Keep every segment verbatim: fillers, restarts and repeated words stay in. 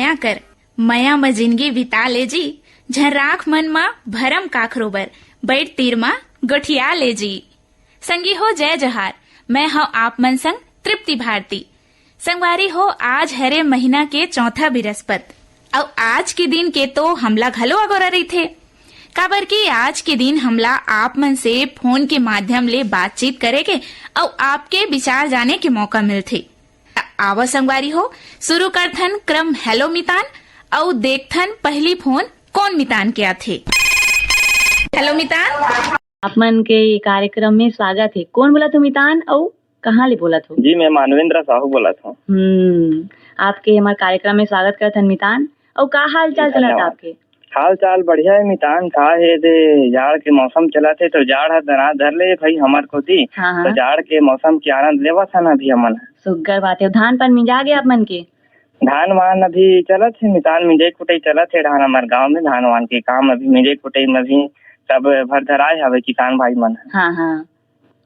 मया कर, मया म जिनगी बिता ले जी, झन राख मन म भरम काखरो बर, बइठ तीर म गोठिया ले जी। संगी हो, जय जोहार, मैं हव आप मन संग तृप्ति भारती। संगवारी हो, आज हरे महीना के चौथा बिरस्पत, अउ आज के दिन के तो हमला घलो अगोरा रहिथे, काबर कि आज के दिन हमला आप मन से फोन के माध्यम ले बातचीत करे के अउ आपके विचार जाने के मौका मिलथे। त आवा संगवारी हो, शुरू करथन क्रम हेलो मितान, अउ देखथन पहली फोन कोन मितान के आथे। हेलो मितान। आप मन के ये कार्यक्रम में स्वागत हे। कोन बोलत हो मितान, अउ कहाँ ले बोलत हो? जी, मैं मानवेंद्र साहू बोलत हूँ। हम्म, आपके हमार कार्यक्रम में स्वागत करथन मितान। अउ का हाल चाल जी, चलत धन्यवाद। आपके? हाल चाल बढ़िया हे मितान, का हे दे, जाड़ के मौसम चलत हे, तो जाड़ ह दना धर ले भाई हमर कोती। हाँ, तो हाँ। जाड़ के मौसम के आनंद लेवत हन अभी हमन। सुग्घर बात हे। धान पान मिंजा गे आप मन के? धान वान अभी चलत हे मितान, मिंजई कुटई चलत हे धान, हमर गांव में धान वान के काम अभी मिंजई कुटई में भी सब भर धराए हवे किसान भाई मन। हाँ, हाँ।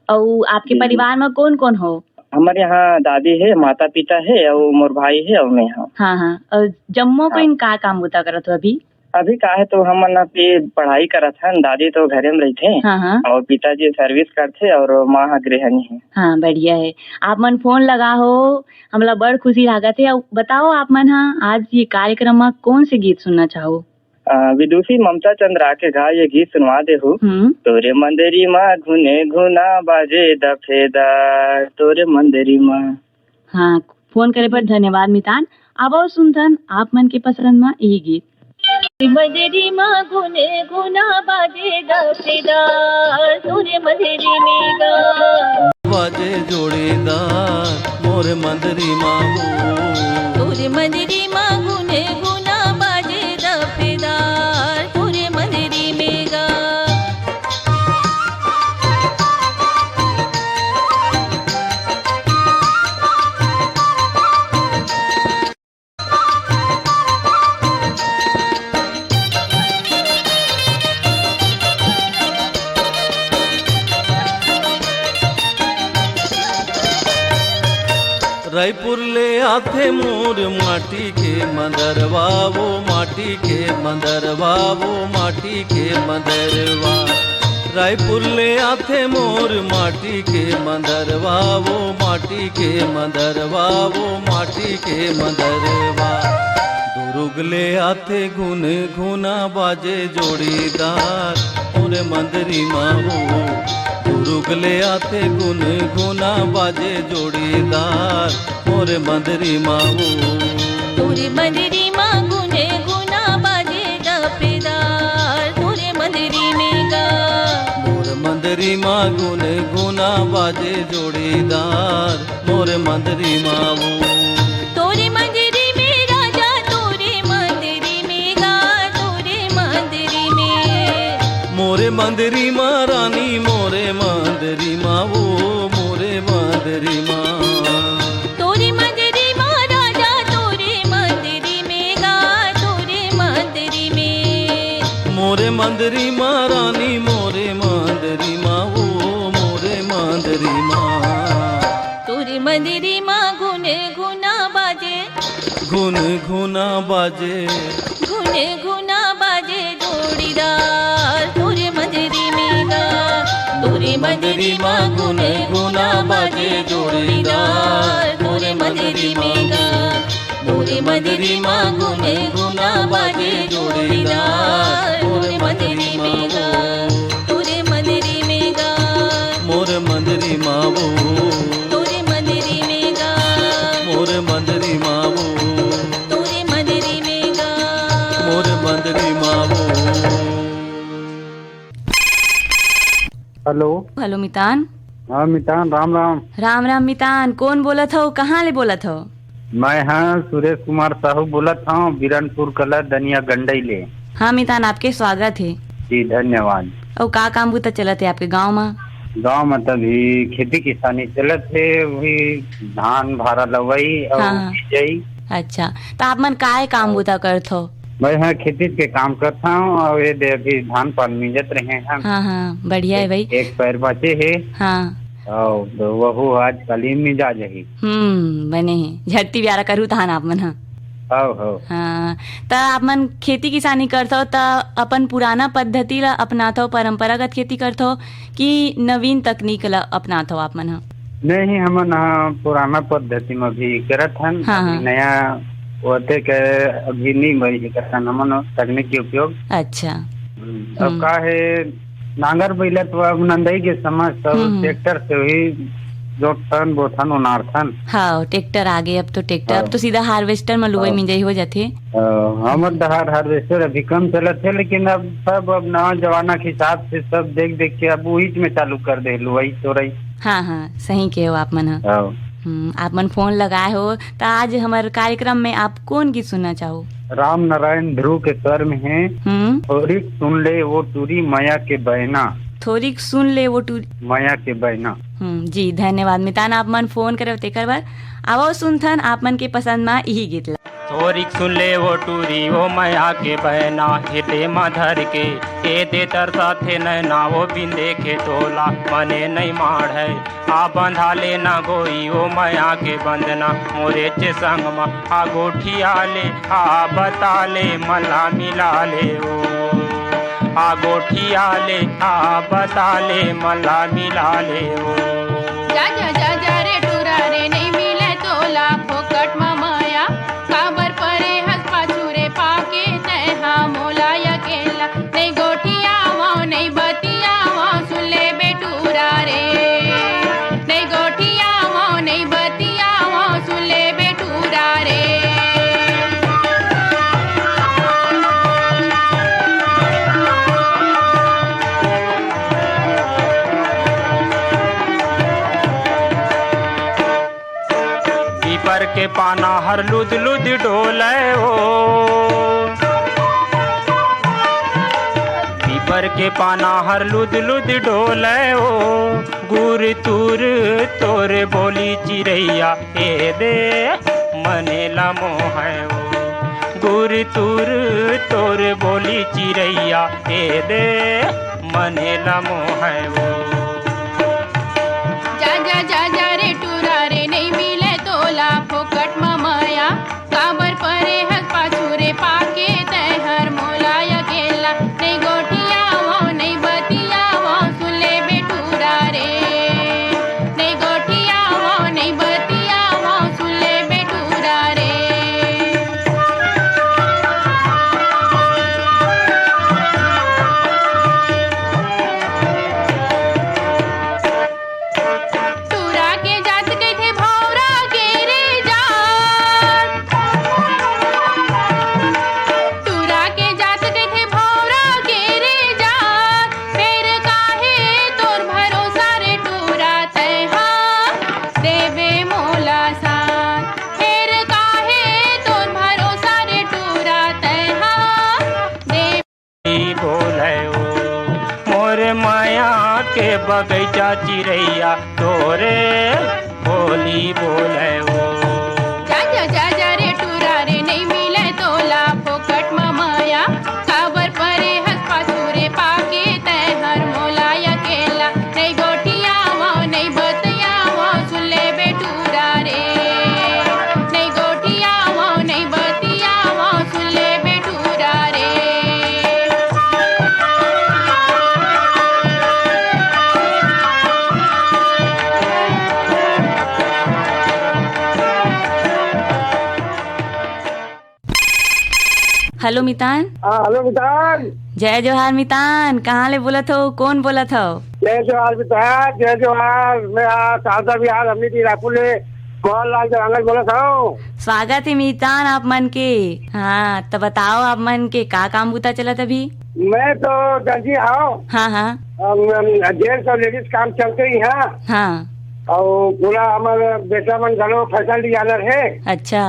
अउ आपके जी, जी। परिवार में कोन कोन हो? हमर यहाँ दादी हे, माता पिता हे, अउ मोर भाई हे, अउ मैं हूँ। हाँ, हाँ। अउ जम्मो हाँ। कोई का काम बुता करत हो अभी? अभी का हे तो हमन अभी पढ़ाई करत हन, दादी तो घरे में रहिथे हाँ, हाँ। अउ पिताजी सर्विस करथे अउ माँ ह गृहिणी हे। हाँ, बढ़िया हे। आप मन फोन लगा हो, हमला बड़ खुशी लागत हे। अउ बताओ आप मन ह आज ये कार्यक्रम म कोन से गीत सुनना चाहो? अ, विदुषी ममता चंद्रा के गा ये गीत सुनवा देहू। हम्म। तोरे मंदिरी मा घुने घुना बाजे दफेदार, तोरे मंदिरी मा। हाँ, फोन करे बर धन्यवाद मितान। अब अउ सुनथन आप मन के पसंद मा यही गीत। मंदिरी मा घुने घुना बाजे दफेदार, तोरे मंदिरी में गा। बाजे जोड़ीदार, मोरे मंदिरी मा वो। तोरे मंदिरी मा घुने घुना बाजे दफेदार, तोरे मंदिरी में गा। रायपुर ले आथे मोर माटी के मंदरवा, वो माटी के मंदरवा, वो माटी के मंदरवा। रायपुर ले आथे मोर माटी के मंदरवा, वो माटी के मंदरवा, वो माटी के मंदरवा। दुरुग ले आथे घुन घुना बाजे जोड़ीदार, मोरे मंदरी मा वो। दुरुग ले आथे घुन घुना बाजे जोड़ीदार, मोरे मंदरी मा वो। तोरे मंदरी मा घुन घुना बाजे दफेदार, तोरे मंदरी में गा। मोर मंदरी मा घुन घुना बाजे जोड़ीदार, मोरे मंदरी मा वो। तोरे मंदरी में राजा, तोरे मंदरी में गा, तोरे मंदरी में। मोरे मंदरी मा रानी, मोरे मंदरी मा वो, मोरे मंदरी मा। तोरे मंदरी मा राजा, तोरे मंदरी में गा, तोरे मंदरी में। मोरे मंदरी मा रानी, मोरे मंदरी मा वो, मोरे मंदरी मा। तोरे मंदरी मा घुन घुना बाजे। घुन घुना बाजे। घुन घुना बाजे जोड़ीदार, तोरे मंदरी में गा। तोरे मंदरी मा घुन घुना बाजे जोड़ीदार, तोरे मंदरी में गा। तोरे मंदरी मा घुन घुना बाजे जोड़ीदार, तोरे मंदरी में गा। तोरे मंदरी में गा। मोर मंदरी मा वो। तोरे मंदरी में गा। मोर मंदरी मा वो। तोरे मंदरी में गा। मोर मंदरी मा वो। हेलो। हेलो मितान। हाँ मितान, राम राम। राम राम मितान, कोन बोलत हो, कहाँ ले बोलत हो? मैं हाँ सुरेश कुमार साहू बोलत हूँ, बिरनपुर कला दनिया गंडई ले। हाँ मितान, आपके स्वागत हे। जी धन्यवाद। अउ का काम बुता चलत हे आपके गांव मा? गांव मा तभी खेती किसानी चलत हे, वही धान भारा लवई अउ हाँ, हाँ। मिंजई। अच्छा, त आप मन काय काम बुता करथो? मैं ह खेतीच के काम करथंव अउ ये दे अभी धान पान मिंजत रहे हन। हाँ, हाँ, बढ़िया हे भाई। एक पैर बाचे हे। हाँ। अउ वहू आज काली मिंजा जाही। हम्म, बने हे। झटती ब्यारा करहू तहान आप मन ह। हव, हव। हाँ, त आप मन खेती किसानी करथव, त अपन पुराना पद्धति ला अपनाथव, परंपरागत खेती करथव कि नवीन तकनीक ला अपनाथव आप मन ह? नहीं, हमन ह पुराना पद्धति म भी करत हन। हाँ, अभी हाँ। नया ओते के अभी नहीं बई हे करथन हमन तकनीक के उपयोग। अच्छा। हम्म, अब हम्म। का हे, नांगर बइला तो अब नंदई के समय सब हम्म, हम्म। ट्रैक्टर से ही जोतथन, बोथन, उनारथन। हाँ, ट्रैक्टर आ गे, अब तो ट्रैक्टर, अब हाँ। तो सीधा हार्वेस्टर म लुवई हाँ। मिंजई हो जाथे। अ, हमर डहार हार्वेस्टर अभी कम चलत हे, लेकिन अब सब अब नवा जमाना के हिसाब से सब देख देख के अब उहीच में चालू कर दे, लुवई तोरई। हाँ, हाँ, सही कहे हो आप मन ह। हाँ। हम्म, आप मन फोन लगाए हो, त आज हमर कार्यक्रम में आप कौन गीत सुनना चाहो? राम नारायण ध्रुव के स्वर में है, हम्म। थोरिक सुन ले वो टूरी मया के बैना। थोरिक सुन ले वो टूरी। मया के बैना। हम्म, जी, धन्यवाद मितान, आप मन फोन करे तेकर बर। आवो सुनथन आप मन के पसंद मा इही गीत ला। थोरिक सुन ले वो टूरी, वो मया के बैना, हिरदे मा धर के, ए दे तरसा थे नैना, वो बिन देखे तोला, मने नहीं माढ़े। आ बंधा ले ना गोई, वो मया के बंधना, मोरे चे संग मा, आ गोठिया ले, आ बता ले, मला मिला ले ओ। आ गोठिया ले, आ बता ले, मला मिला ले ओ। जा, जा, जा, जा रे टूरा रे, नहीं मिले तोला फोकट म मया। काबर परे हस पाछू रे पाके, तैं हा मोला अकेला। नहीं गोठियावो, नहीं बतियावो, सुन ले बेटूरा रे। नहीं गोठियावो, नहीं बतियावो, सुन ले बेटूरा रे। पीपर के पाना हर लुद लुद डोले ओ। पीपर के पाना हर लुद लुद डोले ओ। गुर तुर तोर बोली चिरैया, ए दे मने ला मोहे ओ। गुर तुर तोर बोली चिरैया, ए दे मने ला मोहे ओ। जा, जा, जा, जा रे टूरा रे, नहीं मिले तोला फोकट म मया। काबर परे हस पाछू रे पाके, तैं हर मोला अकेला। नहीं गोठियावो, नहीं बतियावो, सुन ले बेटूरा रे। नहीं गोठियावो, नहीं बतियावो, सुन ले बेटूरा रे। टूरा के जात कहिथे भौरा के रे जात। टूरा के जात कहिथे भौरा के रे जात। फेर काहे तोर भरोसा रे टूरा तैहा देबे मोला साथ। फेर काहे तोर भरोसा रे टूरा तैहा देबे बोले ओ, मोर माया के बगैचा चिरैया तोरे बोली बोले ओ। जा, जा, जा, जा रे टूरा रे, नहीं मिले तोला फोकट म मया। काबर परे हस पाछू रे पाके, तैं हर मोला अकेला। नहीं गोठियावो, नहीं बतियावो, सुन ले बेटूरा रे। नहीं गोठियावो, नहीं बतियावो, सुन ले बेटूरा रे। हेलो मितान। हाँ, हेलो मितान। जय जोहार मितान, कहाँ ले बोलत हो, कौन बोलत हो? जय जोहार मितान, जय जोहार। मैं आज शारदा विहार हमनी रायपुर ले मोहन लाल देवांगन बोलत हूँ। स्वागत है मितान आप मन के। हाँ, तो बताओ आप मन के का काम बूता चलत अभी? मैं तो दर्जी हूँ। हाँ, हाँ। हम, हम जेंट्स और लेडीज काम चलते ही हैं। हाँ। और पूरा हमारे बेटा मन घलो फैशन डिजाइनर है। अच्छा।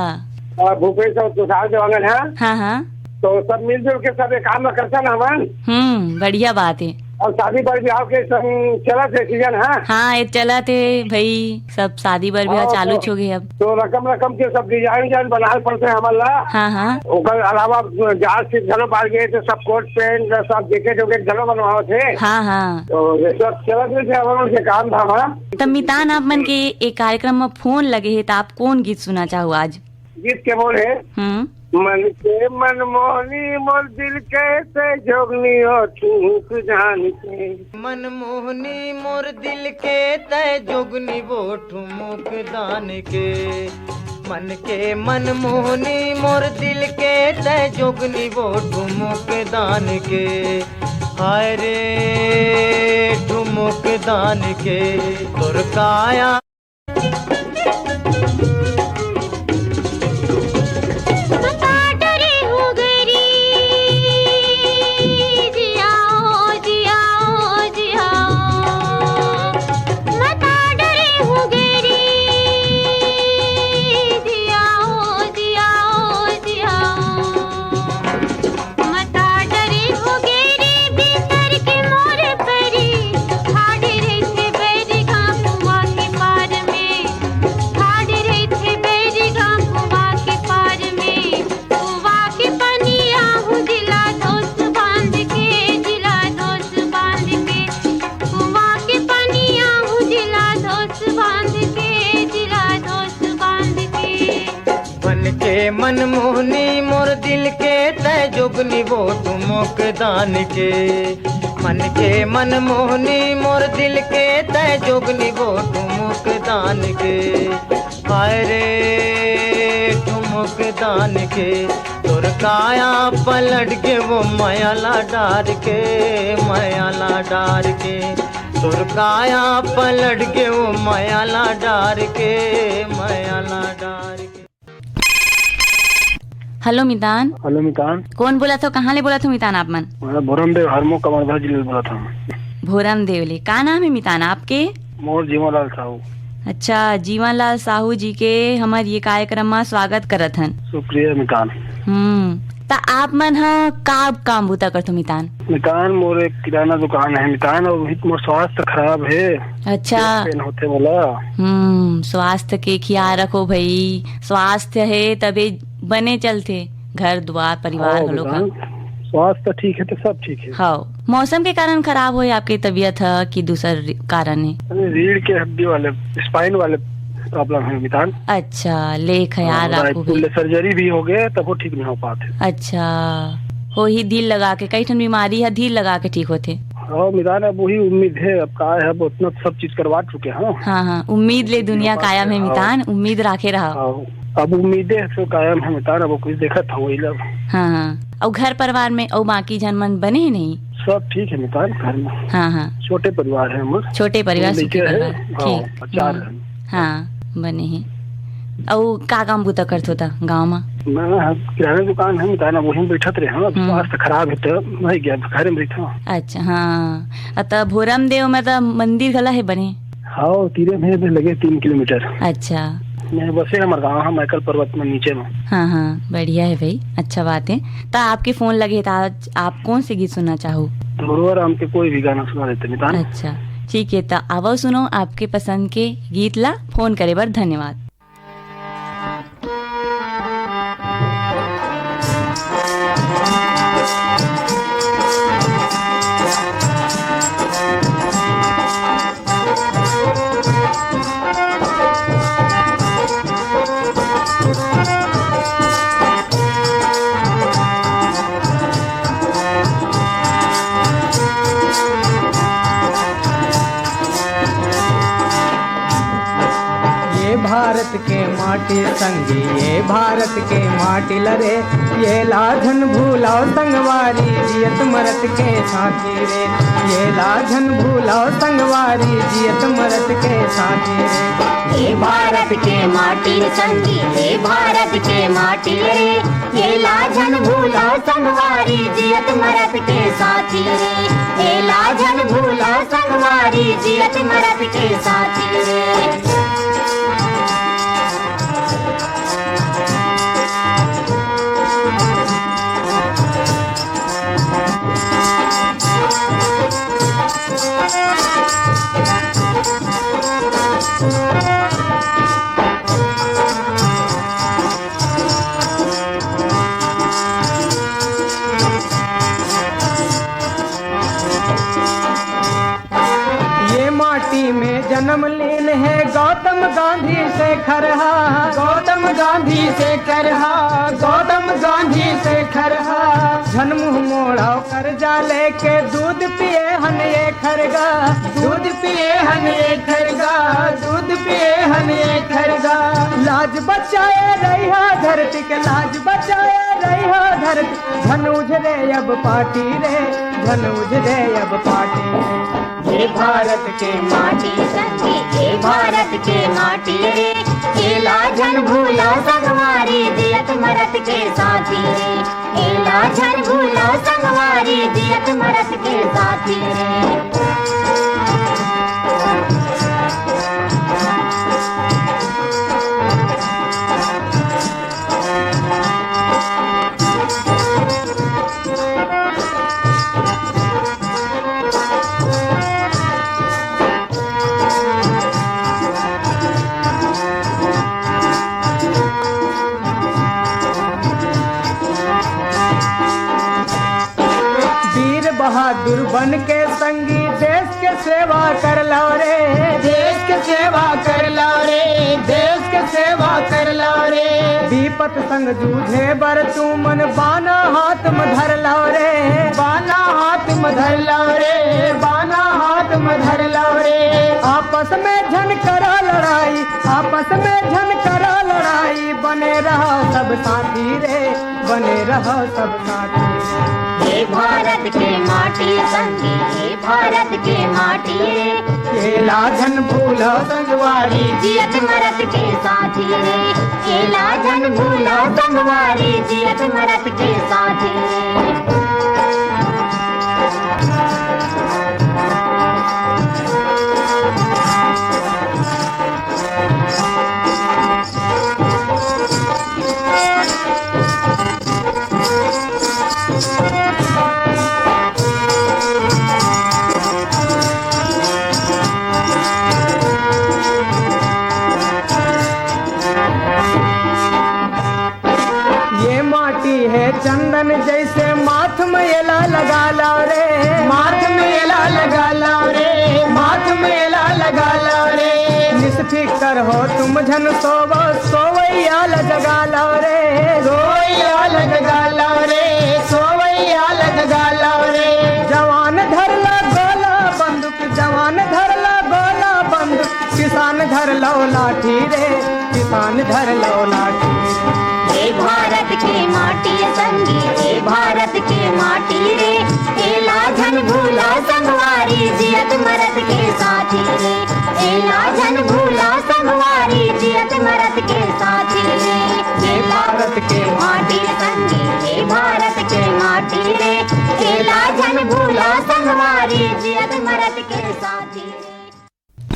और भूपेश और सुशांत देवांगन है। हाँ, हाँ। तो सब मिलजुल के सब एक काम में करता ना हमन। हम्म, बढ़िया बात है। और शादी बर ब्याह के सब चलत है सीजन है। हाँ, ये चलत है भाई, सब शादी बर ब्याह हाँ, चालू तो, हो गए अब। तो रकम रकम के सब डिजाइन डिजाइन बनाए पड़ते हैं हमन ला। हाँ, हाँ। ओकर अलावा जांच से घलो बाहर गए तो सब कोट पैंट, सब जैकेट वैकेट घलो बनवावत है। हाँ, हाँ। तो ये सब चलत रहे थे हमन के काम धाम। हाँ। तब मितान आप मन के एक कार्यक्रम में फोन लगे है, तो आप कौन गीत सुना चाहो आज? गीत के बोल है, हम्म। मन के मनमोहनी मोर दिल के तै जोगनी हो ठुमुक जान के। मनमोहनी मोर दिल के तै जोगनी वो ठुमुक दान के। मन के मनमोहनी मोर दिल के तै जोगनी वो ठुमुक दान के। हाय रे ठुमुक दान के तोर काया। मन के मनमोहनी मोर दिल के तै जोगनी वो ठुमुक दान के। मन के मनमोहनी मोर दिल के तै जोगनी वो ठुमुक दान के। हाय रे ठुमुक दान के तोर काया पलट के वो मयाला डार के, मयाला डार के तोर काया पलट के वो मयाला डार के, मयाला डार के। हेलो मितान। हेलो मितान। कौन बोलत हो, कहाँ ले बोलत हो मितान आप मन? मैं भोरमदेव हरमो कवर्धा जिले ले बोलत हूँ। भोरमदेव ले, का नाम है मितान आपके? मोर जीवनलाल साहू। अच्छा, जीवनलाल साहू जी के हमर ये कार्यक्रम में स्वागत करत हन। शुक्रिया मितान। हम्म, त आप मन ह का काम बूता करथो मितान? मितान, मोर एक किराना दुकान है मितान, और वही मोर स्वास्थ्य खराब है। अच्छा। पेन होथे मोला। हम्म, स्वास्थ्य के ख्याल रखो भाई, स्वास्थ्य है तबे बने चलथे घर दुआर परिवार हाँ, घलो का। मितान, स्वास्थ्य ठीक है तो सब ठीक है। हाँ, मौसम के कारण खराब होए आपके तबीयत ह कि दूसर रि-, कारण है? अरे, रीढ़ के हड्डी वाले, स्पाइन वाले प्रॉब्लम है मितान। अच्छा, ले ख्याल हाँ, राखो रायपुर भाई। ले सर्जरी भी हो गए, तब वो ठीक नहीं हो पाते। अच्छा, हो ही धीर लगा के, कई ठन बीमारी है धीर लगा के ठीक होथे। हाँ मितान, अब वही उम्मीद है, अब का है, अब उतना सब चीज करवा चुके हैं। हाँ, हाँ, उम्मीद ले दुनिया कायम है हाँ। मितान, उम्मीद राखे रहा। हाँ, अब उम्मीदें तो कायम है मितान, अब कुछ देखत हूँ वही लब। हाँ, हाँ, अउ घर परिवार में अउ बाकी झन मन बने हे नहीं? सब ठीक है मितान घर में। हाँ, हाँ। छोटे परिवार है हमर। छोटे परिवार, दो सुखी लड़के हैं, परिवार। हाँ, ठीक। चार हम्म। हैं। हाँ, बने हे। अउ का काम बूता करथो त गाँव म? मैं, हाँ, किराना दुकान है मितान, वहीं बैठत रहे हूँ। अब हम्म। स्वास्थ्य खराब है तो नहीं गया, घर में बैठा हूँ। अच्छा, हाँ। अ त भोरम देव में त मंदिर घला है बने? हाँ, तीरे में भी लगे तीन किलोमीटर। अच्छा। मैं बसे हमर गाँव है, मैकल पर्वत में नीचे में। हाँ, हाँ, बढ़िया है भाई, अच्छा बात है। त आपके फोन लगे त आज आप कौन से गीत सुनना चाहो? धुरवा राम के कोई भी गाना सुना देते मितान। अच्छा, ठीक है, त आवो सुनो आपके पसंद के गीत ला। फोन करे बर धन्यवाद। ये भारत के माटी संगी, ये भारत के माटी लरे, ये ला झन भूलाओ संगवारी, जियत मरत के साथी रे। ये ला झन भूलाओ संगवारी, जियत मरत के साथी रे। ये भारत के माटी रे संगी, ये भारत के माटी रे। ये ला झन भूलाओ संगवारी, जियत मरत के साथी रे। ये ला झन भूलाओ संगवारी, जियत मरत के साथी रे। ये माटी में जन्म लीन है गौतम गांधी शेखर हा। गौतम गांधी शेखर हा, गौतम गांधी शेखर हा। झन मुंह मोड़व करजा लेके, दूध पिए हन ये खरगा, दूध पिए हन ये खरगा, दूध पिए हन ये खरगा। लाज बचाए रहिहा धरती के, लाज बचाए रहिहा धरती। झन उझरे अब पाटी रे, झन उझरे अब पाटी रे। ये भारत के माटी संगी, ये भारत के माटी रे। एला झन भूला संगवारी, जियत मरत के साथी रे। एला झन भूला संगवारी, जियत मरत के साथी रे। वीर बहादुर बन के संगी, देश के सेवा कर लो रे, देश के सेवा कर लो रे, देश के सेवा कर लो रे। विपत संग जूझे बर तुमन, बाना हाथ में धर लो रे, बाना हाथ में धर लो रे, बाना हाथ में धर लो रे। आपस में झन करा लड़ाई, आपस में झन करा लड़ाई, बने रहा सब साथी रे, बने रहा सब साथी। हे भारत के माटी संगी, हे भारत के माटी रे। एला झन भूला संगवारी, जियत मरत के साथी रे। एला झन भूला संगवारी, जियत मरत के साथी रे। ये माटी हे चंदन जैसे, माथ में एला लगा लो रे, माथ में एला लगा लो रे, माथ में एला लगा लो रे। निष्फिकर हो तुम झन सोवो, सोवैया ल जगा लो रे, सोवैया ल जगा लो रे, सोवैया ल जगा लो रे। जवान धर ला गोला बंदूक, जवान धर ला गोला बंदूक, किसान धर लो लाठी रे, किसान धर लो लाठी। हे भारत के माटी संगी, हे भारत के माटी रे। एला झन भूला संगवारी, जियत मरत के साथी रे। एला झन भूला संगवारी, जियत मरत के साथी रे। हे भारत के माटी संगी, हे भारत के माटी रे। एला झन भूला संगवारी, जियत मरत के साथी रे।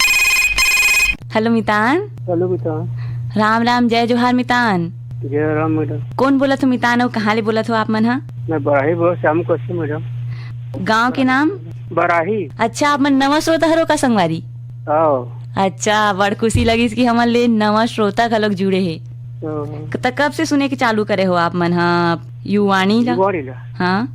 हेलो मितान। हेलो मितान। राम राम, जय जोहार मितान। जय राम मैडम। कौन बोलत हो मितान, अउ कहाँ ले बोलत हो आप मन ह? मैं बराही बोल, श्याम कौशिक मैडम। गांव के नाम? बराही। अच्छा, आप मन नवा श्रोता हरो का संगवारी? आओ। अच्छा, बड़ खुशी लगिस कि हमन ले नवा श्रोता घलोक जुड़े हे। तो त कब से सुने के चालू करे हो आप मन ह युवाणी ला? युवाणी ला। हाँ।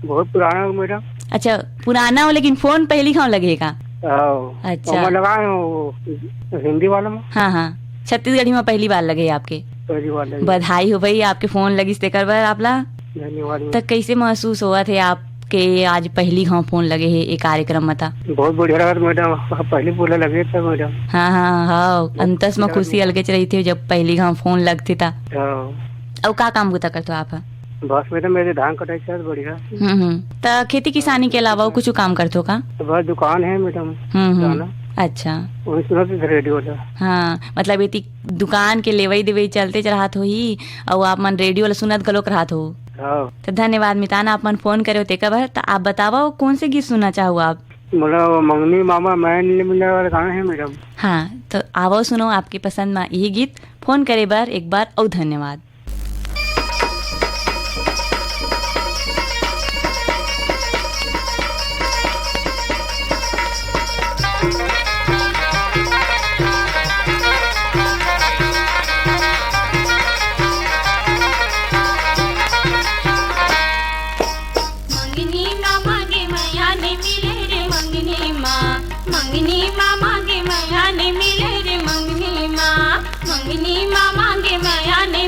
बहुत पुराना हो मैडम। अच्छा, पुराना हो लेकिन फोन पहली घाव लगे हे का? आओ। अच्छा। ओमा लगा है वो हिंदी वाला में। हाँ, हाँ, छत्तीसगढ़ी में पहली बार लगे आपके। पहली बार लगे। बधाई हो भाई, आपके फोन लगिस तेकर बर आप ला। धन्यवाद मैडम। त कैसे महसूस होवत हे आपके आज पहली घाव फोन लगे हे ए कार्यक्रम में त? बहुत बढ़िया लगत मैडम, आप पहली बोले लगे थे मैडम। हाँ, हाँ, हाँ, अंतस में खुशी अलगे च रहिथे जब पहली घाव फोन लगथे त। हाँ। अउ का काम बुता करथो आप ह? बस मैडम, मेरे धान कटाई से बढ़िया। हम्म, हम्म। त खेती किसानी के अलावा अउ कुछ काम करथो का? तो बस दुकान है मैडम, हम्म, हम्म। किराना। अच्छा। वही सुनत थे रेडियो ला। हाँ, मतलब एती दुकान के लेवई देवई चलते च रहत होही, अउ आप मन रेडियो ला सुनत घलोक रहत हो। हाँ। त धन्यवाद मितान, आप मन फोन करे हो तेकर बर। त आप बतावव, कौन से गीत सुनना चाहू आप? मोला वो मंगनी मामा मैं ले मिले वाला गाना है मैडम। हाँ, त आवव सुनो आपके पसंद मा यही गीत। फोन करे बर एक बार अउ धन्यवाद। मंगनी मा मांगे मया नहीं मिले रे मंगनी मा, मंगनी मा मांगे मया नहीं मिले रे मंगनी मा, मंगनी मा मांगे मया नहीं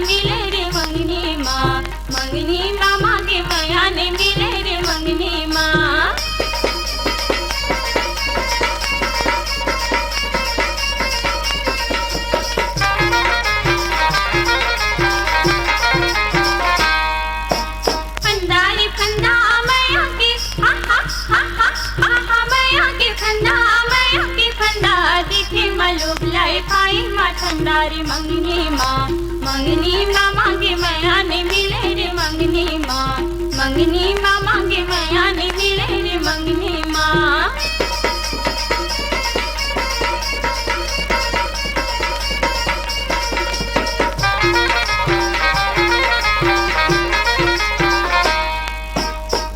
अरे मंगनी माँ, मंगनी माँ मांगे मया नइ मिले रे मंगनी माँ, मंगनी माँ मांगे मया नइ मिले रे मंगनी माँ।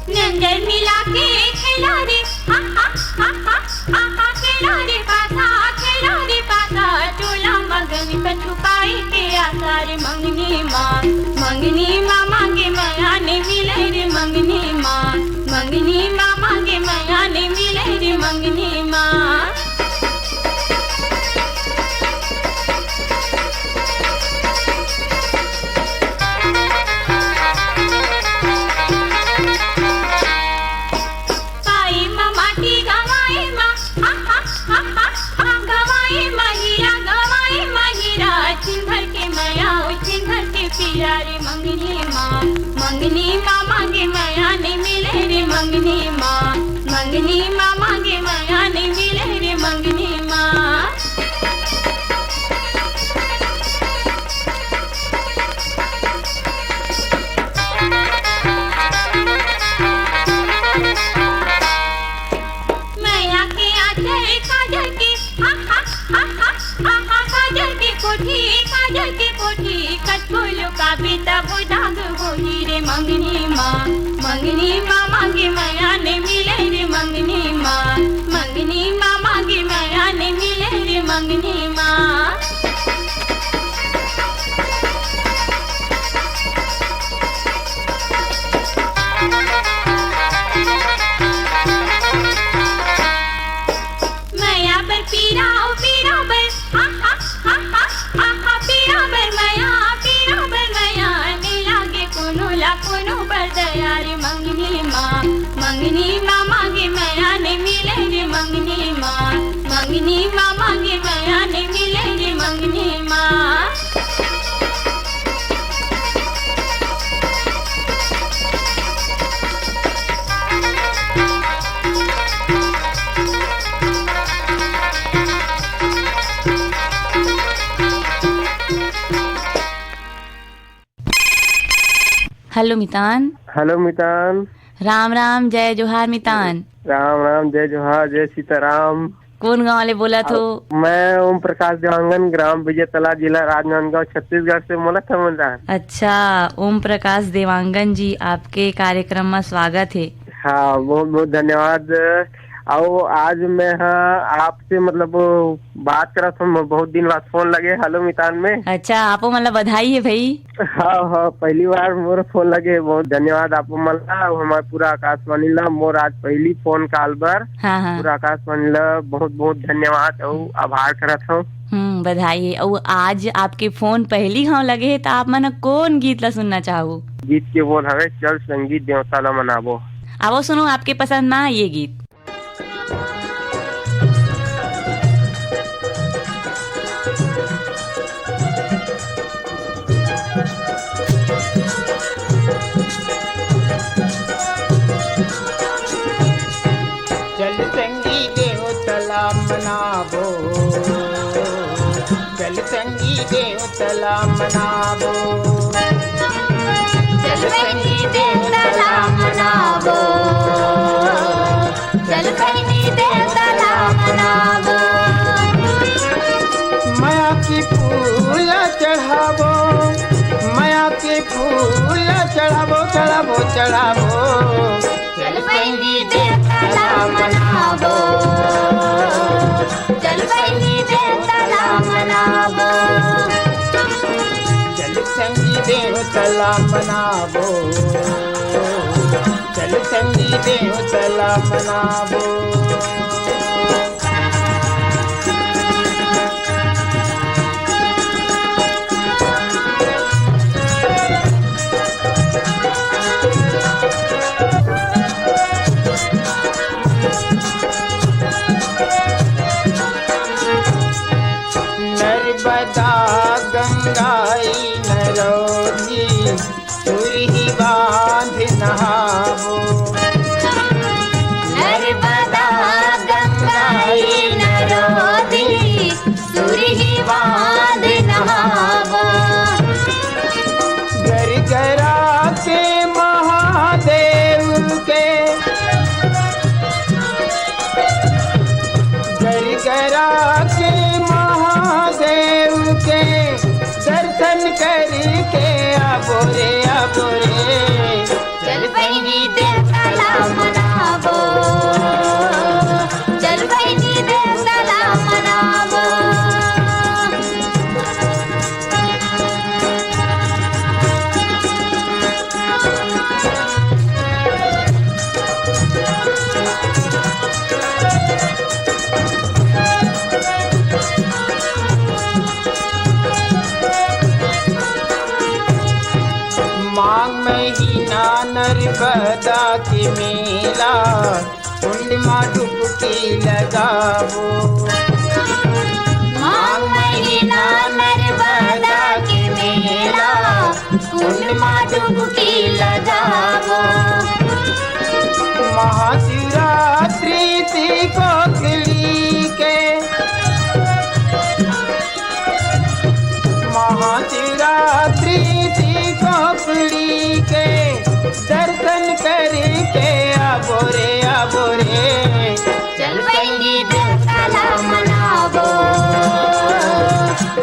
नंजर मिला के खेला रे, हा, हा, हा, हा, हा, हा, खेला रे पासा, खेला रे पासा, टोला मगन कछु पाए के आसा रे मंगनी माँ, मंगनी माँ मांगे मया नइ मिले रे मंगनी माँ, मंगनी माँ मांगे मया नइ मिले रे मंगनी माँ। पाए मा माटी गवाए मा, हा, हा, हा, हा, हा, गवाए मा हीरा, गवाए मा हीरा, छिन भर के मया, ओ छिन भर के पीरा रे मंगनी माँ, मंगनी माँ मांगे मया नइ मिले रे मंगनी माँ, मंगनी माँ मांगे मया नइ मिले रे मंगनी माँ। मया के आंचल काजल के, हा, हा, हा, हा, हा, हा, काजल के कोठी, काजल के कोठी, कतको लुकाबे तभो दाग होही रे मंगनी माँ, मंगनी माँ मांगे मया नइ मिले रे मंगनी माँ, मंगनी माँ मांगे मया नइ मिले रे मंगनी माँ। मया बर पीरा ओ पीरा बर, हा, हा, हा, हा, हा, हा, पीरा बर मया, पीरा बर मया, नइ लागे कोनो ला कोनो बर दया रे मंगनी माँ, मंगनी माँ मांगे मया नइ मिले रे मंगनी माँ, मंगनी माँ मांगे मया नइ मिले रे मंगनी माँ। हेलो मितान। हेलो मितान। राम राम, जय जोहार मितान। राम राम, जय जोहार, जय सीताराम। कोन गांव ले बोलत हो? मैं ओम प्रकाश देवांगन, ग्राम विजय तला, जिला राजनांदगांव, छत्तीसगढ़ से बोलत हंव मितान। अच्छा, ओम प्रकाश देवांगन जी, आपके कार्यक्रम में स्वागत हे। हाँ, बहुत बहुत धन्यवाद। अउ आज मैं, हाँ, आपसे मतलब बात करत हंव, बहुत दिन बाद फोन लगे। हेलो मितान में। अच्छा, आपो मन ला बधाई हे भाई। हाँ, हाँ, पहली बार मोर फोन लगे, बहुत धन्यवाद आप मन ला, अउ हमर पूरा आकाशवाणी ला, मोर आज पहली फोन कॉल बर हाँ, हाँ। पूरा आकाशवाणी ला बहुत बहुत धन्यवाद अउ आभार करत हंव। हम्म, बधाई हे। अउ आज आपके फोन पहली घांव लगे हे, त आप मन कोन गीत ला सुनना चाहू? गीत के बोल हवे, चल संगी देवता ला मनाबो। आवो सुनो आपके पसंद मा ये गीत। चल संगी देवता ला मनाबो, चल संगी देवता ला मनाबो। चल संगी देवता ला मनाबो, चल संगी देवता ला मनाबो। मया के फूल चढ़ाबो, मया के फूल चढ़ाबो, चढ़ाबो, चढ़ाबो। चल संगी देवता ला मनाबो, चल संगी देवता ला मनाबो। चल संगी देवता ला मनाबो, चल संगी देवता ला मनाबो। नर्मदा गंगाई नरौनी, तुरही बांध नहाबो। नर्मदा माघ महीना नर्मदा के मेला, कुंड मा डुबकी लगाबो। माघ महीना नर्मदा के मेला, कुंड मा डुबकी लगाबो। महाशिवरात्रि ती कोकली के, महाशिवरात्रि ती कोकली के दर्शन करके आबो रे, आबो रे। चल बहिनी देवता ला मनाबो,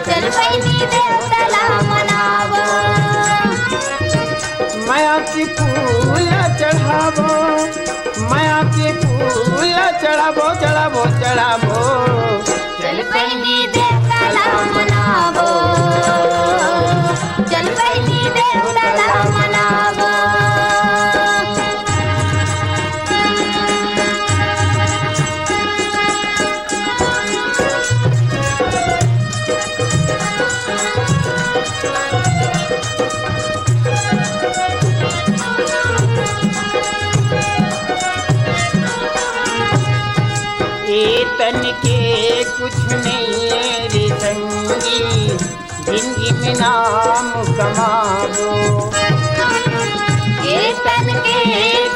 चल बहिनी देवता ला मनाबो। मया के फूल चढ़ाबो, मया के फूल चढ़ाबो, चढ़ाबो, चढ़ाबो। चल बहिनी देवता ला मनाबो, चल बहिनी देवता ला मनाबो। ए तन के कुछ नहीं है रे संगी, जिंदगी में नाम कमाबो। ए तन के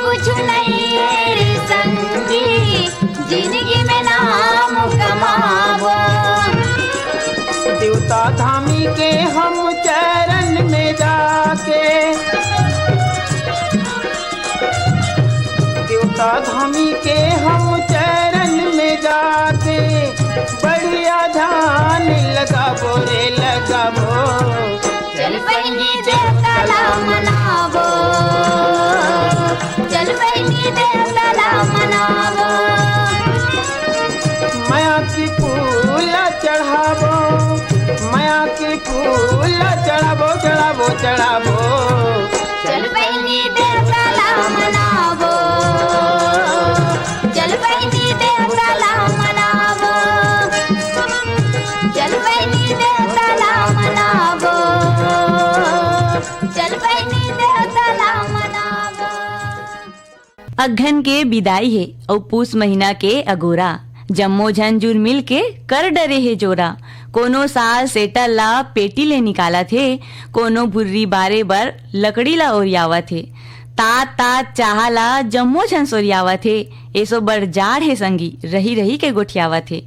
कुछ नहीं है रे संगी, जिंदगी में नाम कमाबो। देवता धामी के हम चरण में जाके, देवता धामी के हम चरण में जाके बढ़िया ध्यान लगाबो रे, लगाबो। चल बहिनी देवता ला मनाबो, चल बहिनी देवता ला मनाबो। मया के फूल चढ़ाबो, मया के फूल चढ़ाबो, चढ़ाबो, चढ़ाबो। चल बहिनी देवता ला मनाबो, चल बहिनी देवता ला मनाबो, चल बहिनी देवता ला मनाबो, चल बहिनी देवता ला मनाबो। अगहन के बिदाई हे अउ पूस महीना के अगोरा, जम्मो झन जुर मिल के कर डरे हे जोरा। कोनो साल सेटल ला पेटी ले निकालत हे, कोनो भुर्री बारे बर लकड़ी ला ओरियावत हे। तात तात चाहा ला जम्मो झन सोरियावत हे, एसो बड़ जाड़ हे संगी, रही रही के गोठियावत हे।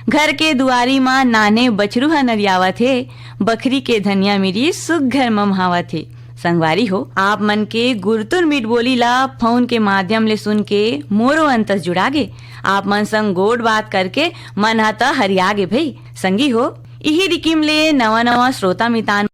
घर के दुआरी म नान्हे बछरू ह नरियावत हे, बखरी के धनिया मिरी सुग्घर ममहावत हे। संगवारी हो, आप मन के गुरतुर मीठ बोली ला फोन के माध्यम ले सुन के मोरो अंतस जुड़ा गे। आप मन संग गोठ बात करके मन ह त हरिया गे भई। संगी हो, इही रिकिम ले नवा नवा श्रोता मितान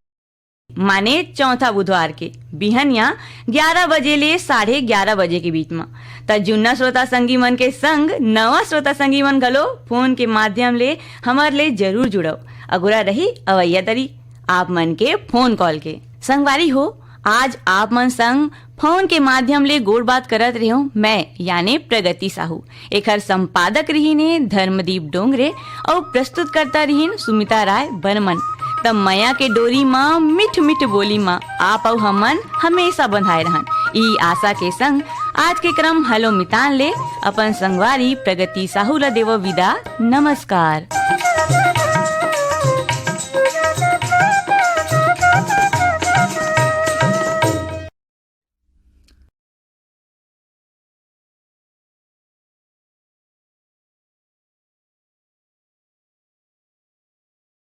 माने चौथा बुधवार के बिहनिया ग्यारा बजे ले साढ़े ग्यारा बजे के बीच म। त जुन्ना श्रोता संगी मन के संग नवा श्रोता संगी मन घलो फोन के माध्यम ले हमर ले जरूर जुड़व। अगोरा रही अवइया दरी आप मन के फोन कॉल के। संगवारी हो, आज आप मन संग फोन के माध्यम ले गोठ बात करत रेहेंव मैं, याने प्रगति साहू। एखर संपादक रिहिन हे धर्मदीप डोंगरे अउ प्रस्तुतकर्ता रिहिन सुमिता राय बर्मन। त मया के डोरी म मिठ मिठ बोली म आप अउ हमन हमेशा बंधाए रहन। ई आशा के संग आज के क्रम हलो मितान ले अपन संगवारी प्रगति साहू ल देवव विदा। नमस्कार।